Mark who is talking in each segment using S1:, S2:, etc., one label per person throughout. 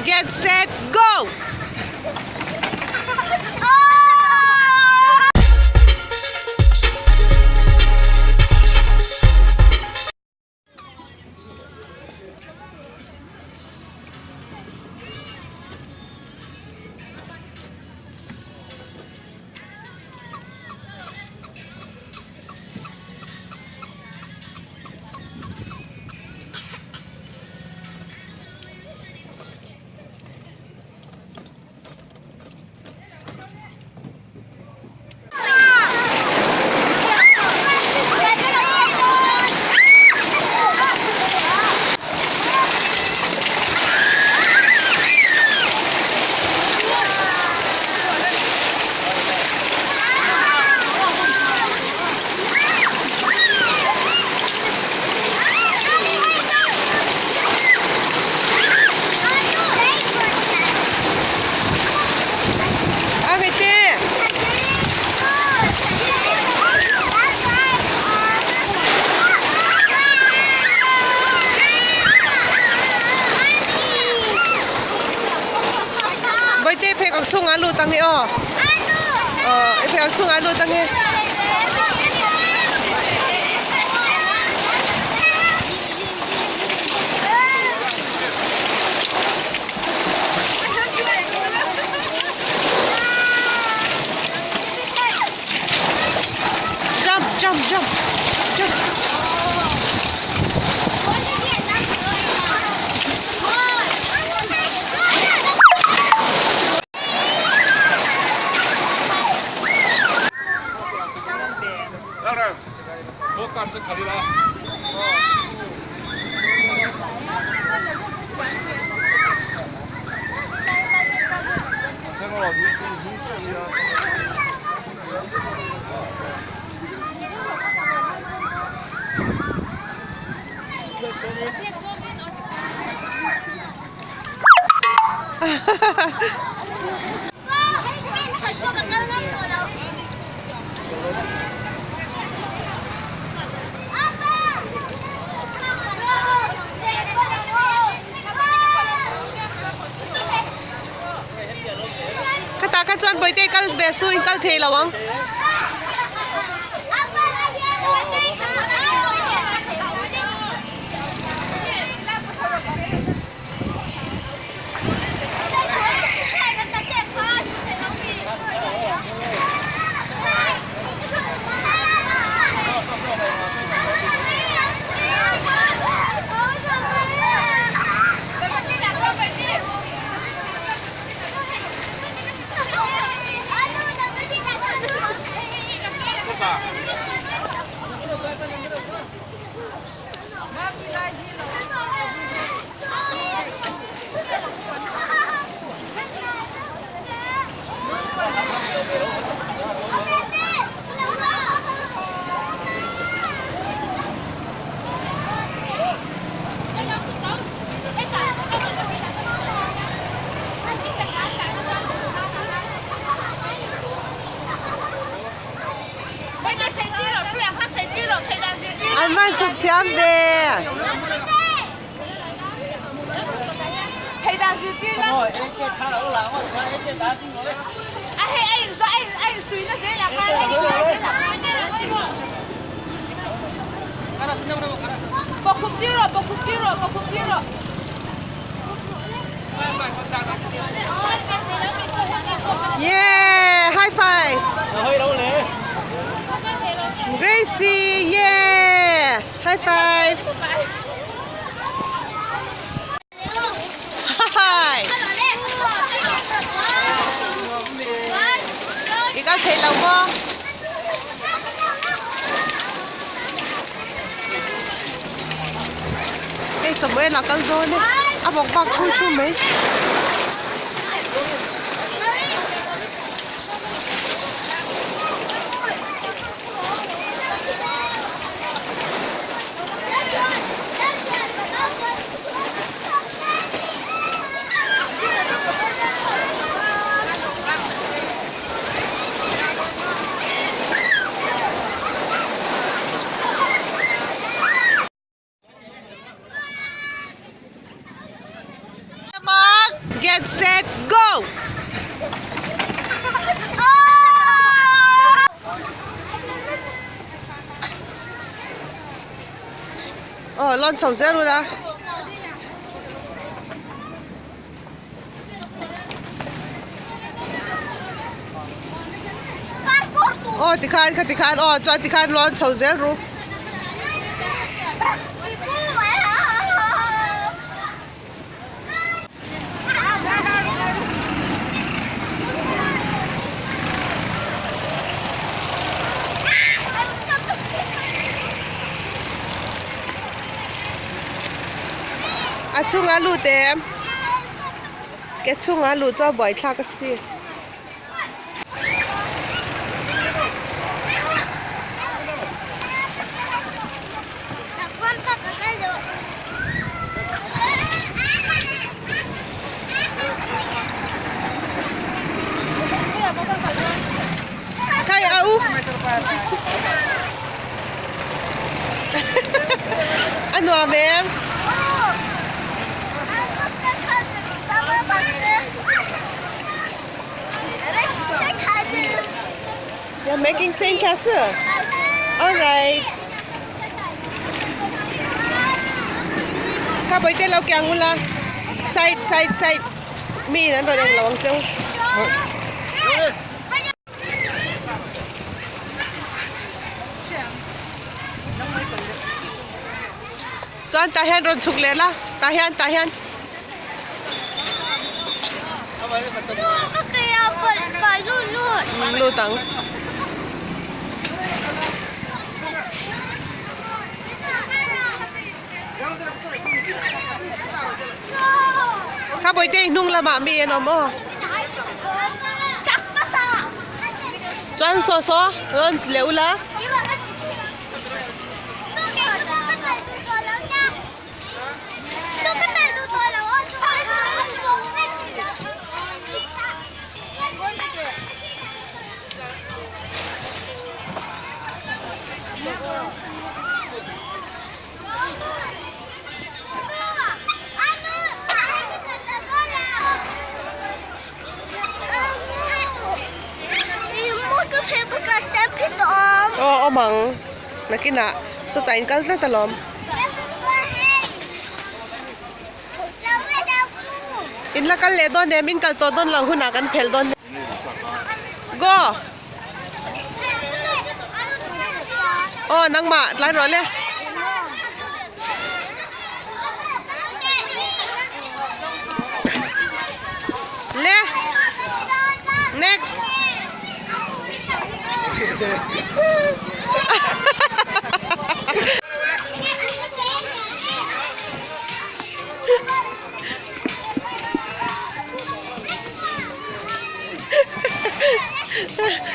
S1: Get set go! A Vete! Vete pheikhawk chhungah lut ang i aw. Aw i pheikhawk chhungah lut ang i. Jump jump jump jump. Khatah kha chuan Bawihte kal ve su in kal thei lo ang. An man chhuk thiam ve. Yeah, high five. Gracie, yeah, high five. Hi. I kal thei lo maw? Hei Samuel a kal dawn e, a bawk bak thu thu mai. Get set go! Aw lawn chho zel ula. Aw tikhan kha tikhan aw chuan tikhan lawn chho zel ru. A chhunga lut em ke chhunga luh chu a buaithlak a si. Khai a u. A nuam em? You're making same castle. All right. Kha bawihte lo kiang ula. Side side side. Mi in an rawn eng lo ang cheu. Chuan tah hian rawn chhuk leh la. Tah hian tah hian. Lut ang. Kha bawihte i hnung lamah mi an awm aw. Chuan saw saw rawn ti leh ula. Aw awm ang nakinah sawtah in kal tlat alawm. In la kal leh dawn em in kal tawh dawn loh hunah kan phel dawn go. Aw nangmah tlai rawh le. Le. Next.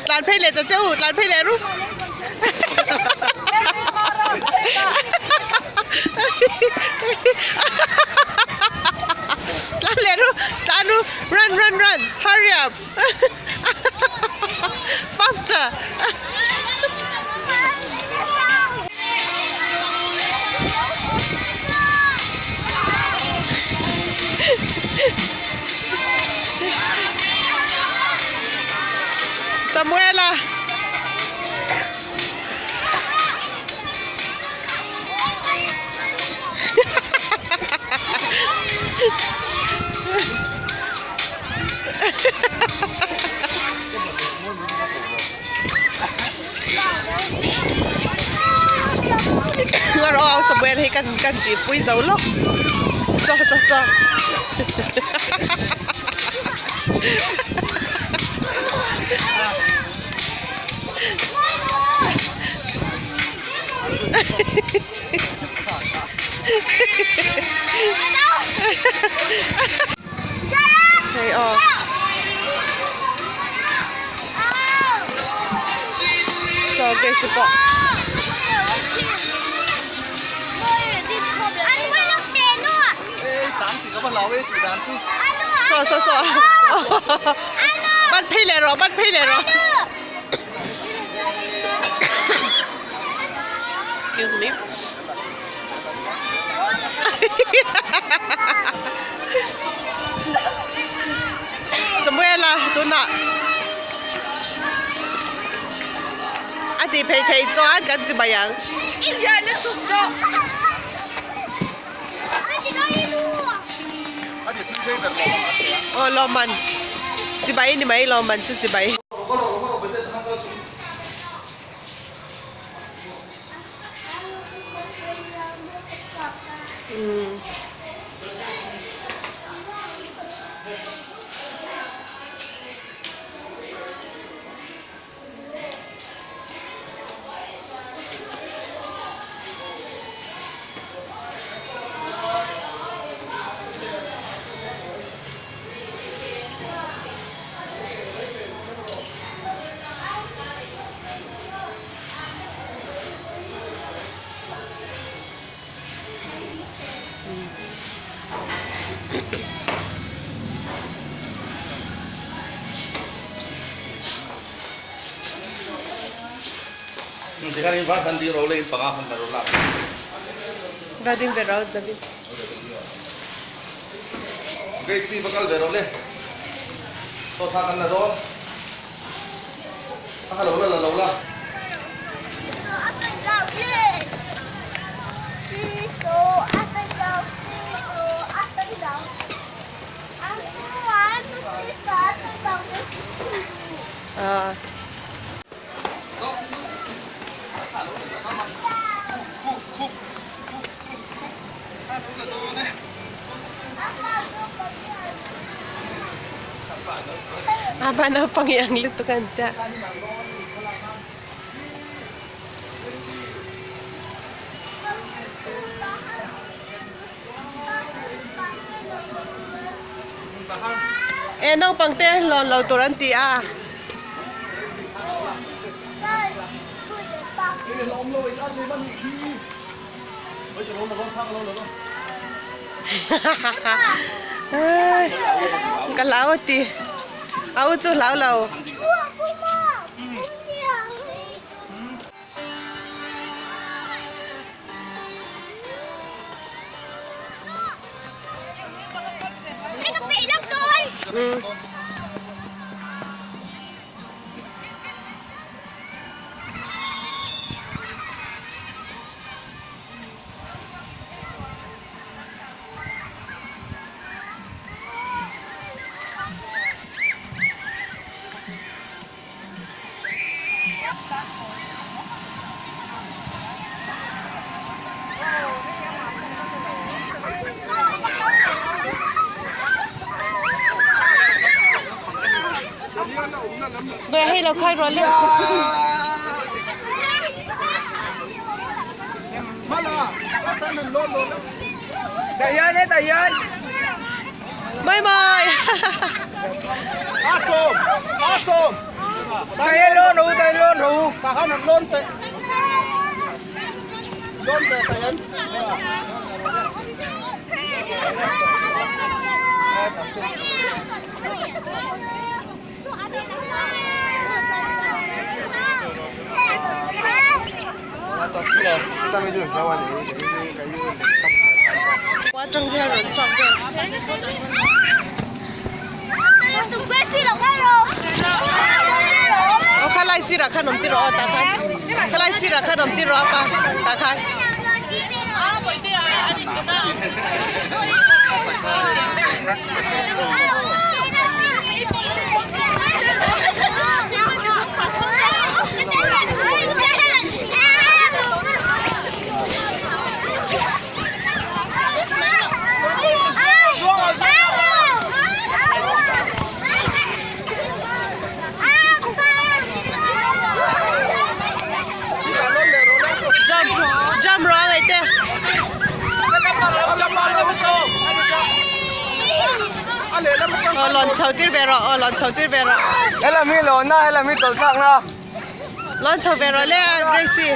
S1: Tlan phei leh ta che u, tlan phei leh ru. Tlan leh ru, tlan ru, run run run, hurry up. Faster. Samuela. Ngarawh au Samuel hi kan kan tih pui zo lawk saw saw saw Hei aw. Saw Grace pawh. Saw saw saw. Ban phei leh rawh ban phei leh rawh. Excuse me. tunah a tih phei theih chuan kan chi mai ang. Aw lawmman chibai ni mai lawmman chu chibai. Va ding ve ro David.
S2: Gracie va kal ve ro le. Chaw thlak an la dawn. A ka lo la la lo la.
S1: Ah. Apa naupang i ang lutuk an tia. E naupang te lawn lo tur an ti a. Ka hlau a ti a u chu hlau lo. Ve hei lo khai rual le. Bye bye. Khua tang hian rawn chhuak vel. Aw khalai sirah khan awm tir rawh aw tah khan khalai sirah khan awm tir rawh apa tah khan. Jump jump rawh a ngaih te. Aw lawn chho tir ve rawh aw lawn chho tir ve rawh.
S3: Helam hi lawn na helam hi tawlh thlak na.
S1: Lawn chho ve rawh le Gracie.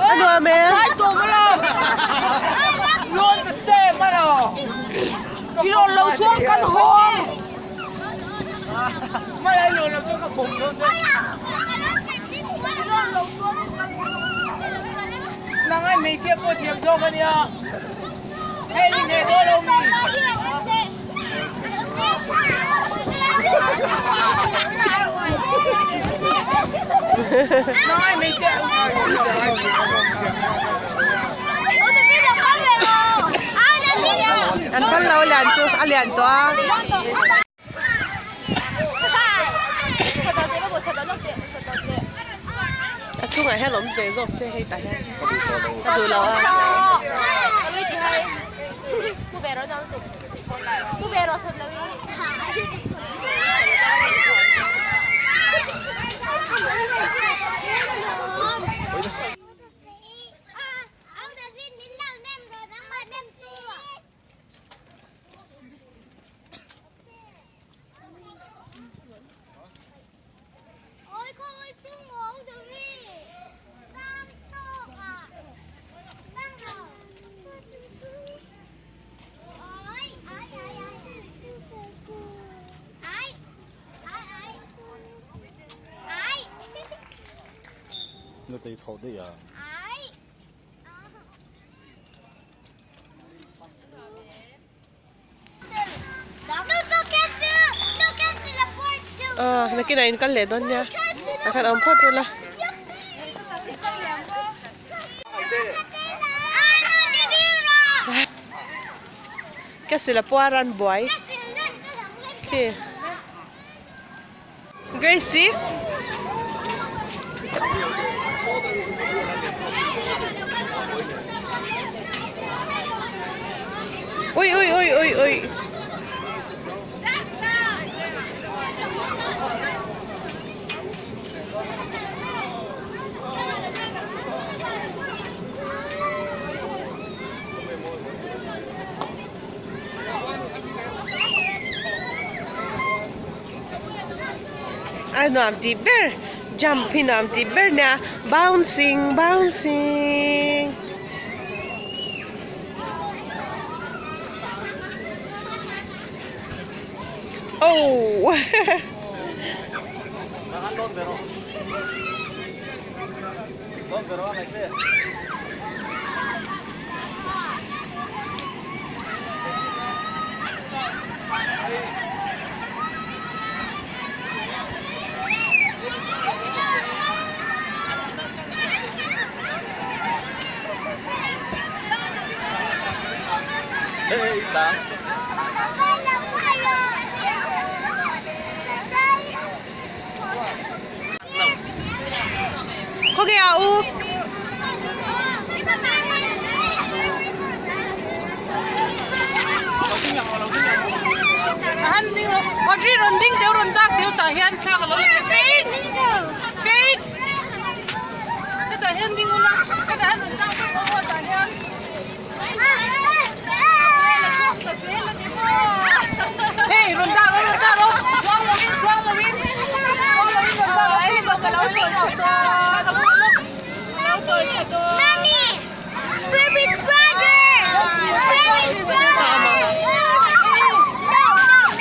S1: A nuam e. An phal lo lian chu a lian tawh a. A chungah hian awm ve zawk che hei tah hian ka duh lo a. Aw nakinah in kal leh dawn nia a khan awm phawt ula. Ka sila puar an buai khi. Gracie. Ui ui ui ui ui. A nuam tih ber jump hi nuam tih ber nia bouncing bouncing oh Khawnge a u?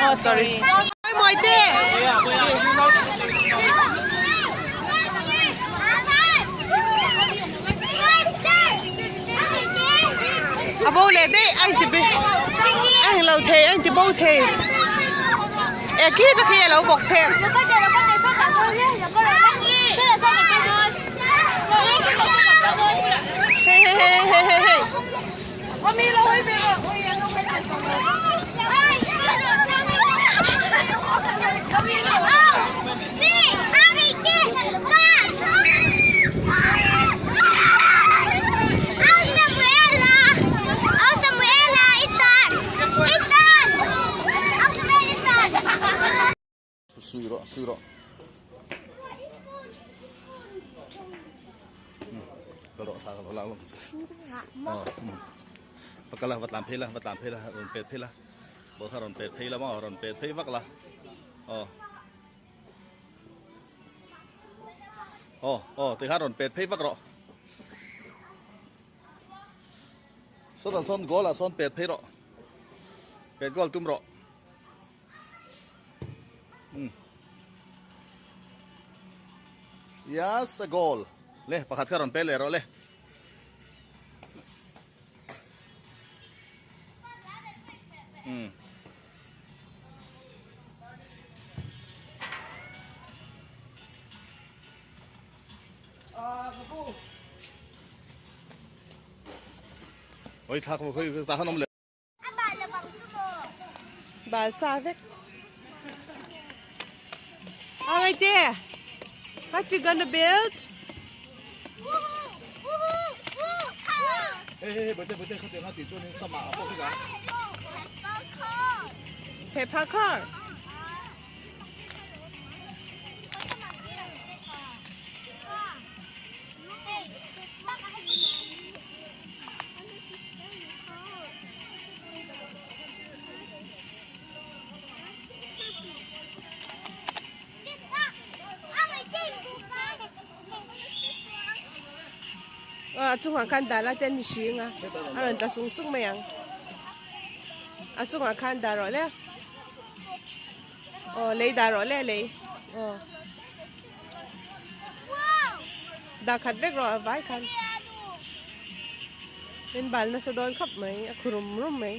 S1: Oh sorry. Mawi te. A bo leh daih a inti a englo thei a inti bo thei e khi te khi a lo bawk phek. Hei hei hei hei hei hei.
S2: Sui rawh sui rawh. Kal rawh thla ka lo lak lawk che. Va kal la va tlan phei la va tlan phei la rawn pet phei la ball kha rawn pet phei la maw rawn pet phei vak la aw aw aw tikhan rawn pet phei vak rawh sawtah sawn goal ah sawn pet phei rawh pet goal tum rawh. Hmm. Yes, a goal. Le, pakhat kha rawn pe leh rawh le. Hmm. Oi thak khoi ta khan om le.
S1: Bal sa vek. Alright there. What you gonna build?
S2: Hey hey hey, bate bate khatiang a tih chuanin sama a pawh vek a.
S1: Paper car. A chungah khan dah la te an hring a a rawn tla sung sung mai ang a chungah khan dah rawh le aw lei dah rawh le lei aw dah khat vek rawh a vai khan. Min bal nasa dawn khawp mai a khu rum rum mai.